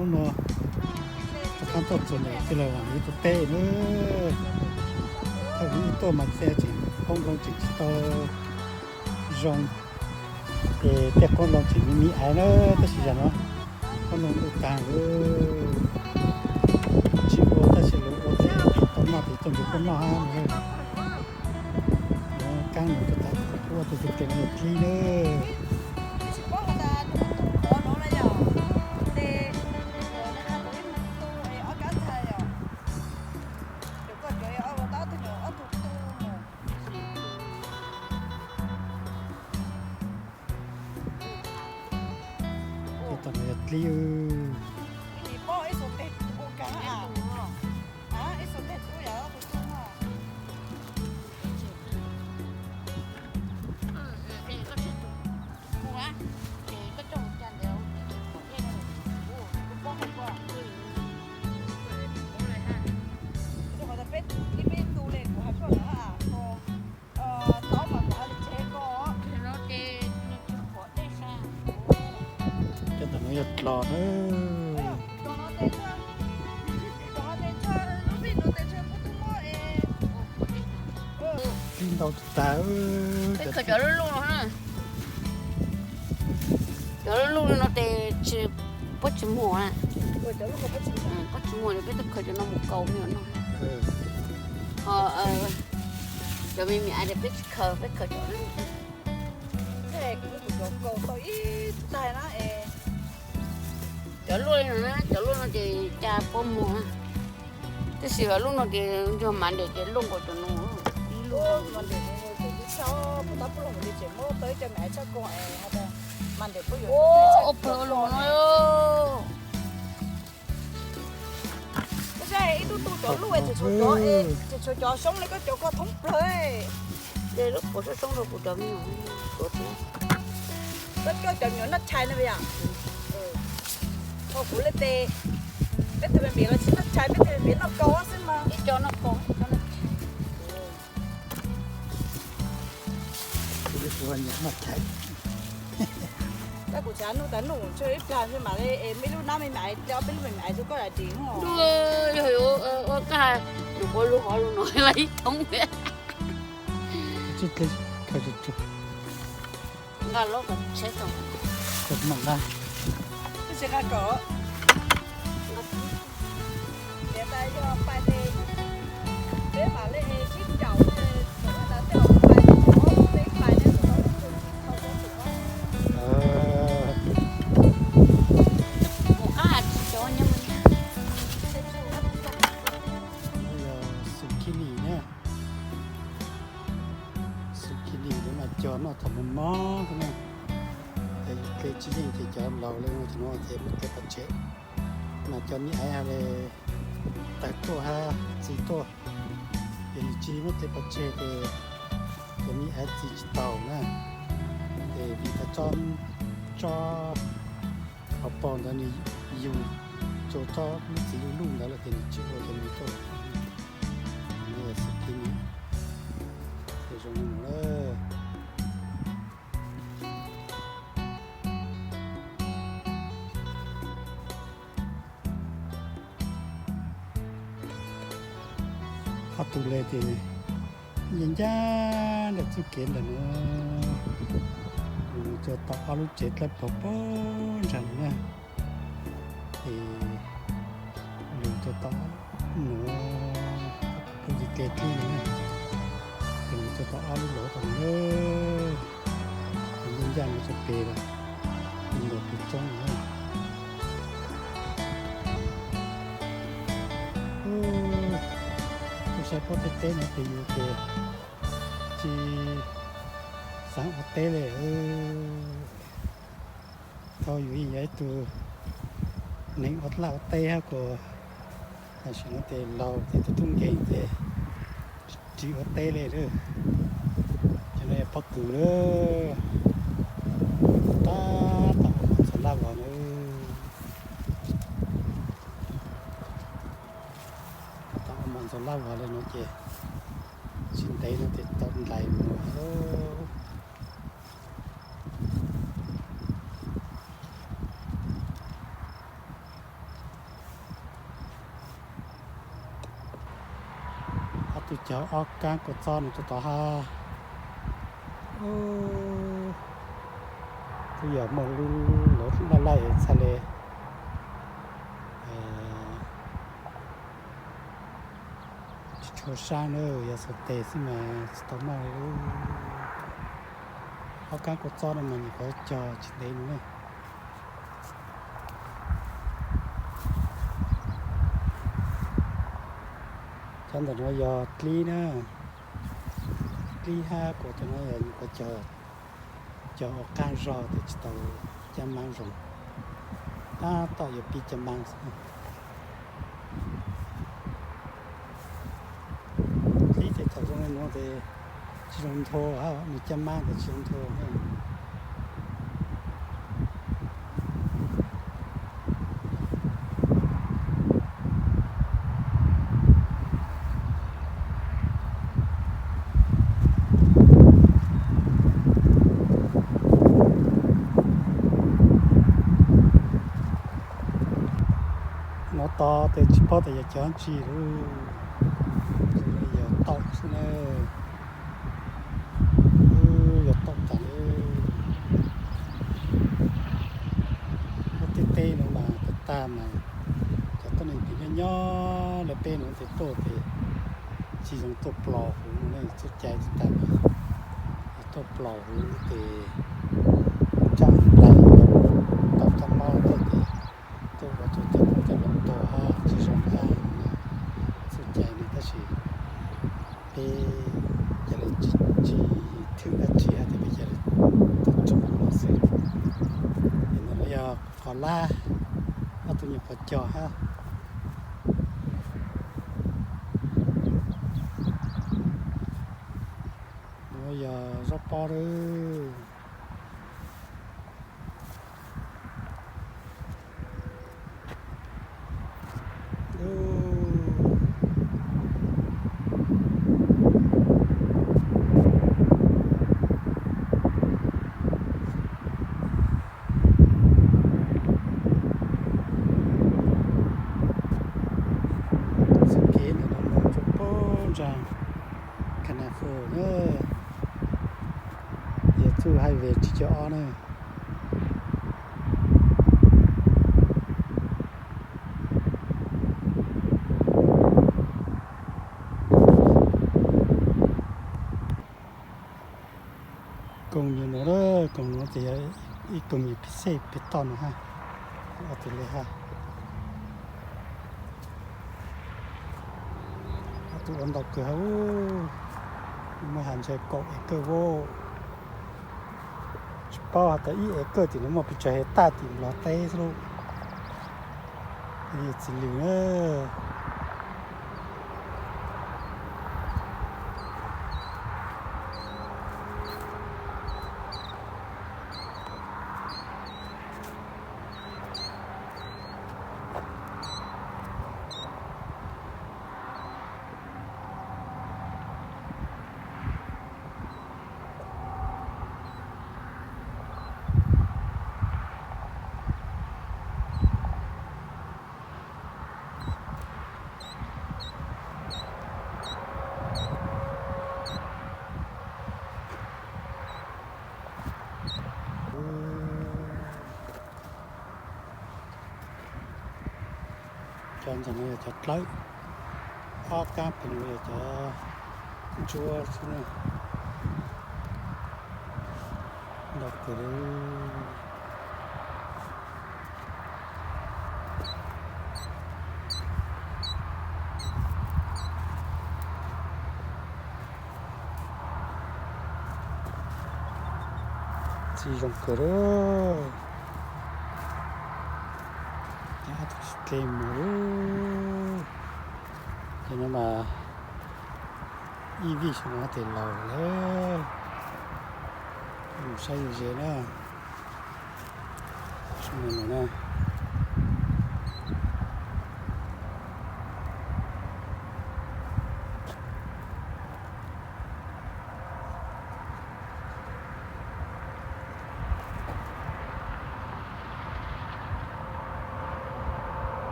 Lub no rov qab tuaj txog ntawm tij laug Vam Lis tus teb na. Thaum ub tuaj mas tseem qoob loo tseem tsis tau zoo, ces tej qoob loo tseem me me aiv na, tab sis yam no qoob loo ntuj tag lawm. Tsis ua tab sis luag ua thiab, tau noj ces coj mus kuj noj hab. Kaab no rau tas kuj ua tus tus tes no yog dlib na. Tom no yog dlib. Cov ntawm no yog dlov na. Dlib ntau tag. Peb khaws cov lub luj no na. Cov lub luj no ces tsis, puab tsis muag na. Puab tsis muag ces peb tuaj khaws cov no mus kaus me nyuam no. Ho cov me me aiv ces peb tsis khaws, peb khaws cov lub. Cov luaj li no na, cov luaj no ces ca puab muag na. Tab sis lub no ces yog mas ntev ces luaj nkaus cov no. Ua pawg ua lug no. Ib tug tu cov luj es tseem tshuav cov xyoob li koj cov ko thoob plawg. Lub puas soob soob rau kuv cov me nyuam tuav thiab. Koj cov me nyuam noj tshais no yom. Ho kuv li tes, peb tug me npiv los tsis noj tshais, peb tug me npiv noj kaus xwb mas. Ib co noj kaus, ib co noj tshais. Tab kuv tsis nuj tas nuj tshuav ib plag xwb mam li es ib lub nab me me aiv, ob peb lub me me aiv rau koj lam dim. Yog yuav ua kaj, yus ua lub hov lub no los ib thoob. Nqa lub kom tsheb tau. Mus qab tsis cov nyob. Zucchini na. Zucchini no mas cog noj thaum mos mos xwb na. Ces yus tle tsis yeej ces cov laus li no ces muab tle pov tseg. Mas cov me aiv hab li tawg tuaj hab txi tuaj, ces nws tsis muab tle pov tseg ces cov me aiv txi tsis taus na. Ces vim tas tsob, tsob hauv paus ntawd nws yug txog tsob lub txiv luj luj ntawd lawm ces nws tsis ua cov me tuaj. Nws yog zucchini, zoo li no lawm. Qhov twg le ces ncaj ncaj ntawm txuj kev ntawm no, mus txog tom ob lub tsev dawb paug pag nrag no na, ces lug txog tom no, peb tes dlib no na, ces mus txog tom ob lub lov tom no, ncaj ncaj no txog pem lawm, mus pem roob no. Kuv saib pob teb teb no ces yus ces tsis xaav ua teb le. Thaum yus yeej yog ib tug neeg ua laj ua teb hab kuas tam sim no ces laug ces tub tub nkeeg ces tsis ua teb le lawm. Cov no yog pob kws lawm, tab tom ua mos ntxuav laj vog na. Tab tom ua mos ntxuav laj vog li no ces tsis ntev no ces tau ntais mus lawm. Tus cog ob kab kua txob no rau tod hab. Twb yog muaj lub lawv laj laij txhaj le tsis tshua sab na, yog xuas tes xwb mas tsis tau noj li. Ob kab kua txob no mas nyuam qhuav cog tsis ntev no na. Cov ntawm no yog dlib na, dlib hab kuas cov no yog nyuam qhuav cog, cog ua qaab zog tes tsis tau caj maab zoo. Tab tom yuav pib caj maab xwb. Dlib tes thaum zoo le nuav tes tsis zoo nthua, nws caj maab tes tsis zoo nthua. Nuav tod tes tsis paub tas yog cov dab tsi lawm, yog taum xwb na. Yog taum tas lawm. Lub teb teb nuav mas tag tag mas cov tuab neeg pem nyob nyob le peb nuav tes tuaj tes tsis zoo tuaj plos huv no ne, txuj cai tsis tag mas tuaj plos huv tes tsam plais tau caj mob tuaj tes tuaj ua tus coj mob coj mob tuag hab tsis zoo hab txuj cai ne, tab sis peb ca le tsis thwm dab tsi hab tes peb ca le tuaj tsom no xwb. Ntawm no yog qos lab, ob tug nyuam qhuav cog hab. Nuav yog zaub pob lawm. Txoj kev ntawm no mus rau puag nraag Kana Fo na, yog txuj highway tsib caug ob na. Koog nyuag nuav, koog nuav tes yog ib koog nyuag pig xej peg toj no hab. Ob tug le hab, ob tug ua ntau kawg hab, muaj has ntshai kaum acre as. Tsis paub has tas ib acre tim nuav muaj pes tsawg hectare tim Nplog teb xwb lauj. Txiv lws na. Cov ntawm no yog cov dlawb, ob kab pem no yog cov ntsuab xwb na. Ntau kawg li. Txiv zoo kawg li. Tle mus lawm. Ces no mas ib vij xyoo no tes laus lawm. Mus saib ze ze na. Saib no na.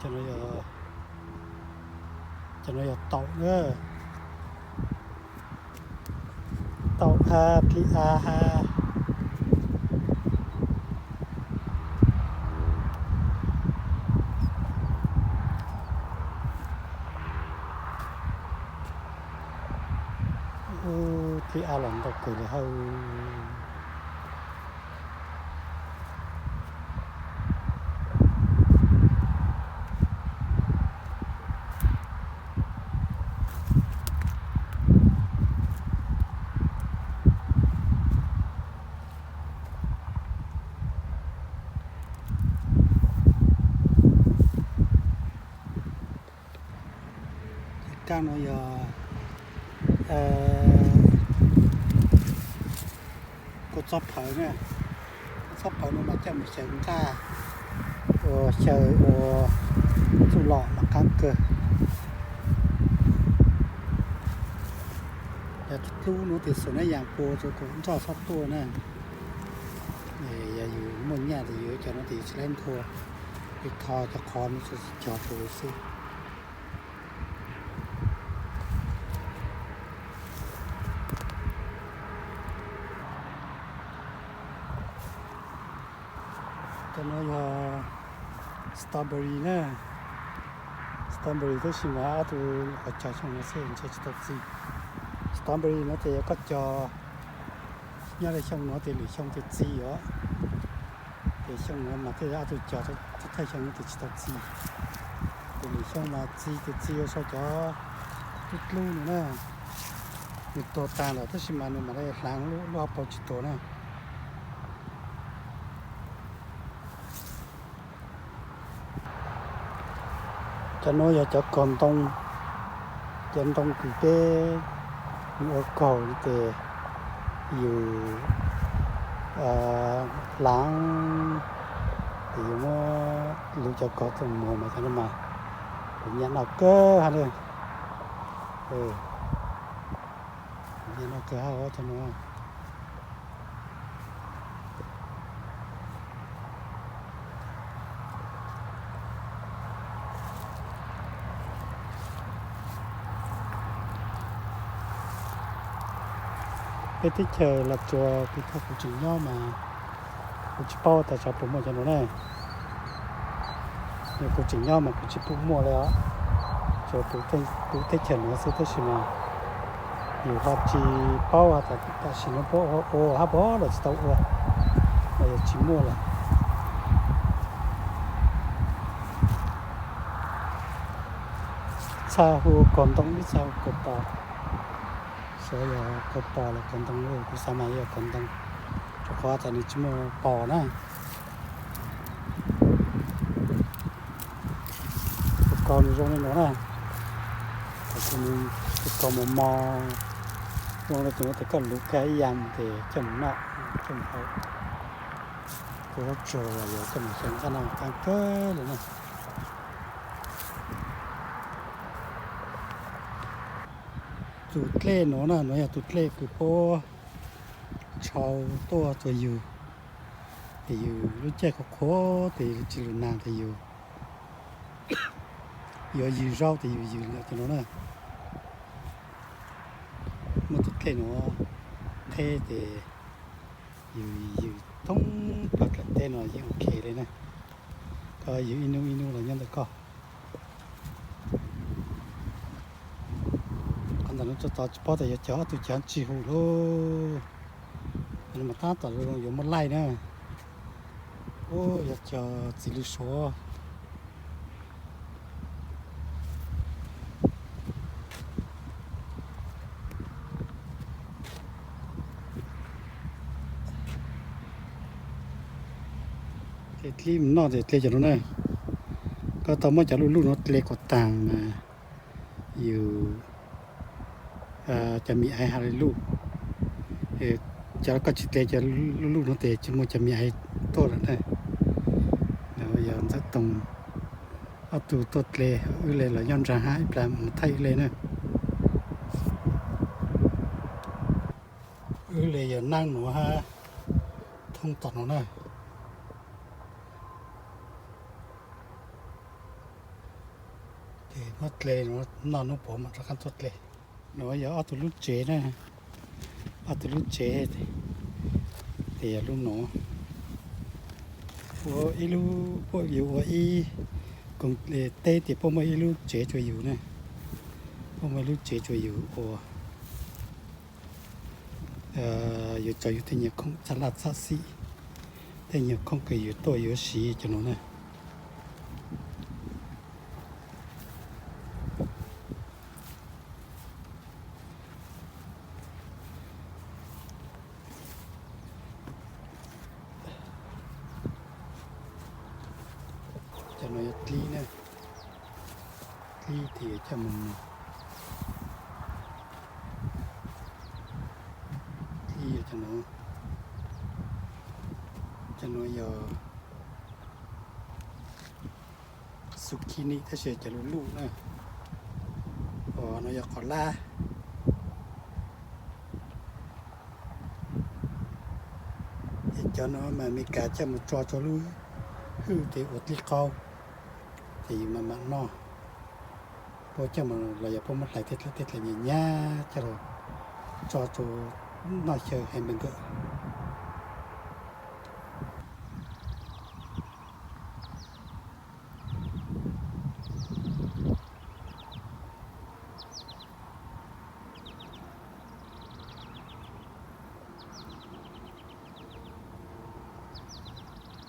Cov no yog Cov no yog taum na, taum hab dlib av hab. Ub, dlib av los ntau kawg li hab. Ces kab no yog kua txob phawv na. Kua txob phawv no mas coj mus xyaw nqaj, ua xyaw ua txuj lom mas qab kawg. Yog tus hlub nuav tes xav nab yaam pua rua kuv nroj txhob tuaj na. Yog yus muaj nyaj tes yus cov nuav tes yus tsis laib nthua, yus tho cov qhov nuav txug cog rua xwb. Cov nuav yog strawberry na. Strawberry tab sis mas ob tug qhov cog xyoo nuav xwb ntshe tsis tau txi. Strawberry nuav tes yog koj cog nyob li xyoo nuav tes lwm xyoo tes txi os. Ces xyoo nuav mas tej zaum ob tug cog thawj xyoo nuav tes tsis tau txi. Ces lwm xyoo mas txi tes txi ua sau cov dlub dlub no na. Nws tuag taag lawm tab sis mas nws mam li hlaav lub hauv paus tsis tuag na. Cov nuav yog cov kaug ntoo, cov ntoo kws peb ua kaug tes yus hlaav, yus muab lug cov kaug tau muag mas cov nuav mas kuv nyiam noj kawg hab na. Nyiam noj kawg hab cov nuav. Peb teb chaws Los Tsuas kuv thaum kuv tseem nyob mas kuv tsis paub tas xyov puas muaj cov nuav na. Yog kuv tseem nyob mas kuv tsis pum muaj li os. Tsuas pum teb chaws nuav xwb tab sis mas yus ho tsis paub tas tam sim no puab ua hab puas los tsis tau ua, los yog tsis muaj lawm. Txhaj hu ua kaug ntoo ib txhaj hu ua kaug pos. Xyov yog kaug pos los kaug ntoo, kuv xav mas yog kaug ntoo, rau qhov tas nws tsis muaj pos na. Tus kaug nws zoo li no na, tus kaug mos mos, zoo li tus nuav tes koj luv kag ib yam tes coj mus noj, coj mus hau. Kuv tsuag los yog coj mus xyaw nqaj noj qab kawg li na. Tus dlej nuav na, nuav yog tus dlej kws puab tshau tuaj rua yug, tes yug lub caij qhuav qhuav tes tsis lug nag tes yug yuav ywg zaub tes yug ywg lawm cov nuav na. Muaj tus dlej nuav qheb tes yug ywg thoob plawg dlaim teb no yeej ok li na. Koj ywg ib nub ib nub los nyob ntawm koj. Qhov ntawm no tso tod tsis paub tas yuav cog ob tug cov tsi hu lawm. Mas tab tom zoo yuav muaj laij na. Ub, yog cog txiv lws suav. Dlib mus noj tes dle cov nuav na. Koj tau muab cov luj luj nuav dle kom taag mas yus cov mi aiv has li luj. Cov koj tsis dle cov luj luj nuav tes tsis muaj cov mi aiv tuaj lawm na. Yog Ntxawm Toog ob tug tuaj dle, wb le los nyob nraag hab ib plag mus thaij wb le na. Wb le yog naab nuav hab thoob tom nuav na. Muab dle no noj hnub puav mam rov qab tuaj dle. No yog ob tug lub tsev na, ob tug lub tsev, ces yog lub no. Ua ib lub, puab yug ua ib koog teb ces puab muaj ib lub tsev rua yug na, puab muaj ib lub tsev rua yug ua. Yug tso yug tej nyuag khoom txhaj laj txhaj xim, tej nyuag khoom kws yug tuaj yuav siv cov no na. Cov no yog dlib na, dlib tes yuav coj mus, dlib yog cov no, cov no yog zucchini tab sis cov luj luj na. Os, no yog qos lab. Es cov no mas Amelikas coj mus tso rua lub hwj tes ua dlib qaub, ces yus mam mam noj. Puab coj mus los yog puab muab hlais tej dlaim tej dlaim nyam nyab coj los tso rua noj xyaw hamburger.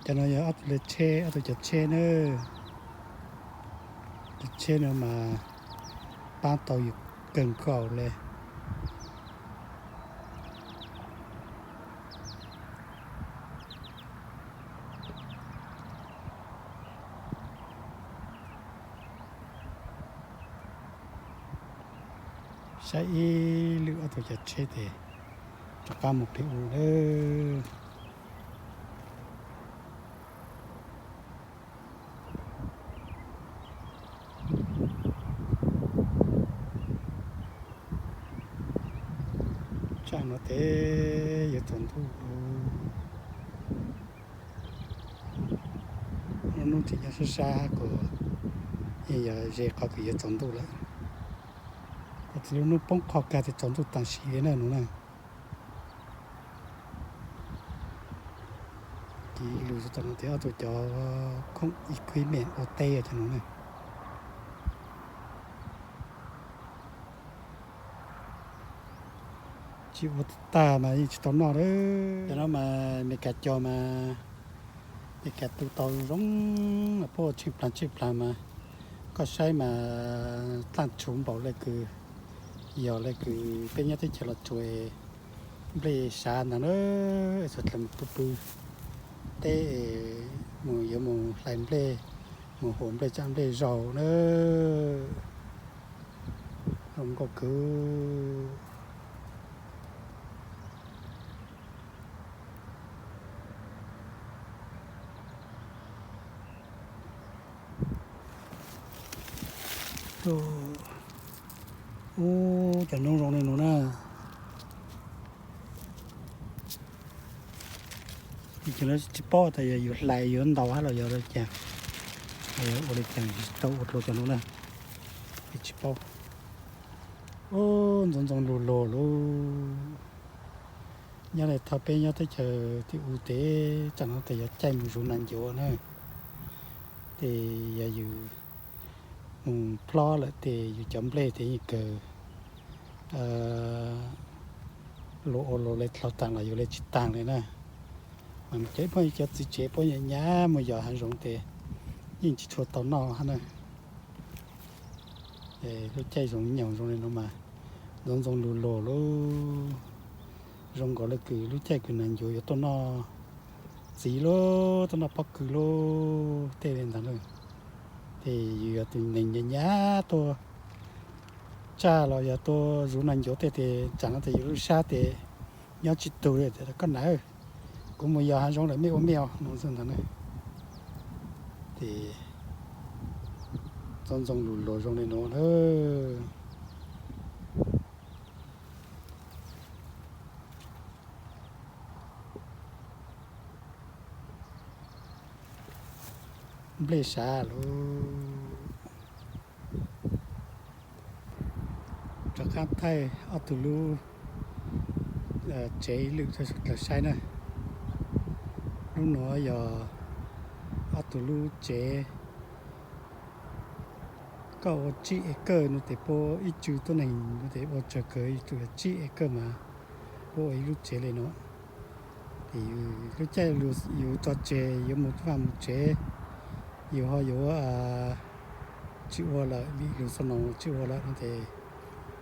Cov no yog ob tug le tsheb, ob tug cov tsheb na. Cov tsheb no mas paab tau yus kawg nkaus le. Saib ib lwm ob tug cov tsheb tes rov qab mus pem u lawm. Tsam no tes yuav tsaus ntuj lawm. Lub hnub tseem nyob sab sab kuv, yeej yog ze qhov kws yuav tsaus ntuj lawm. Kuv txiv lub hnub poob qho kag tes tsaus ntuj taag sim li na no na. Kiv lug rau tom no tes ob tug cov khoom equipment ua teb cov no na. Tsis ua tag mas yeej tsis tau noj lawm. Cov no mas Amelikas cog mas Amelikas tu tau zoo, puab ua tsheej plaag tsheej plaag mas koj saib mas dlaaj tshuv npaum le kws, yog le kws peb nyob teb chaws Los Tsuas nplej sav ntag na. Txhua dlawg mus pw pw teb, mus yuav mus hlais nplej, mus huam nplej tsam nplej zaug na. Zoo nkauj kawg. Ub, cov noob zoo li no na. Cov no tsis paub tas yog yus hlais yuav ntaus hab los yog li cas, ua li cas tsis tau ua dlua cov no na, tsis paub. Ub, ntxoov ntxoo lug lug lauj. Nyob li thaum peb nyob teb chaws twb u tes, tsam no tes yog caij mus zuv nas ncuav na, tes yog yus mus plob lawm tes yus cov nplej tes yeej kawg luag ua luag le dlhau taag los yus le tsis taag li na. Mas cov ib puab cov txiv tsev puab nyam nyam mus yos hav zoov tes yeej tsis tshua tau noj hab na. Lub caij zoo nyoog zoo li no mas ntxoov ntxoo lug lug lauj. Zoo nkaus le kws lub caij kws nas ncuav yuav tuaj noj txiv lauj, tuaj noj pob kws lauj, tej li ntawd na. Ces yus yog tus neeg nyam nyam tuaj tsaj los yog tuaj zuv nas ncuav tej tes tsam no tes yus lub sab tes nyob tsis tug li. Koj nam, kuv mus yos hav zoov lawm, mej ua mej os, no xwb ntag na. Ces ntxoov ntxoo lug lug zoo li no na. Nplej sav lauj. Qab thaij ob tug lub tsev ib lwm rau sawv daws saib na. Lub nuav yog ob tug lub tsev. Koj ua tsib acre no tes puab ib tsw tuab neeg no tes ua tsawg kawg, ib tsw tsib acre mas puab ua ib lub tsev le no. Lub caij yus tso tseg yuav mus vaj mus tsev, yus ho yuav tsis ua lawm vim lug xov noos tsis ua lawm no tes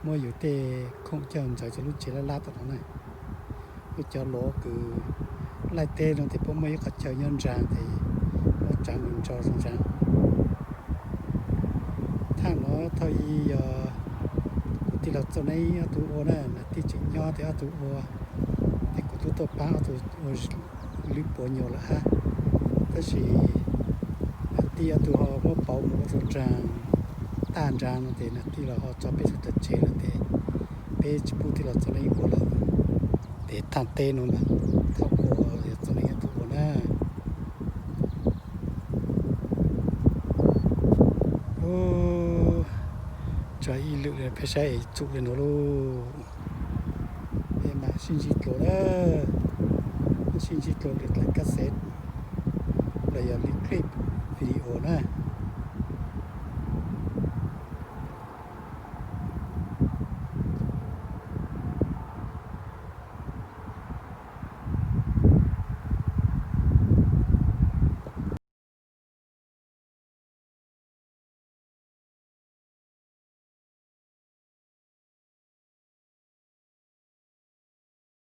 muab yus tej khoom coj ntsaws rau lub tsev laj lab tom no na. Lub cov lov kws laij teb no tes puab muaj ib qhov chaw nyob ntsaag tes muab tsaav mus ntso zoo ntsaag. Thaaj nuav thaum ub yog kuv tij laug Txooj Neeb ob tug ua na, nam tij tseem nyob tes ob tug ua, tes kuv tub tuaj paab ob tug ua lwb puav nyuas lawm hab. Tab sis nam tij ob tug ho muab pauv mus ua rau nraag, tag nraag no tes nam tij los ho tso peb tug tom tsev lawm tes peb tsis pub tij laug Txooj Neeb ua lawm. Tes thaaj teb nuav mas thaum ub yog Txooj Neeb ob tug ua na. Ub, tso ib lwm peb saib es tsum le nuav lauj. Peb mam sib ntsib dlua na, sib ntsib dlua lwm dlaim kab xev los yog lwm clip video na.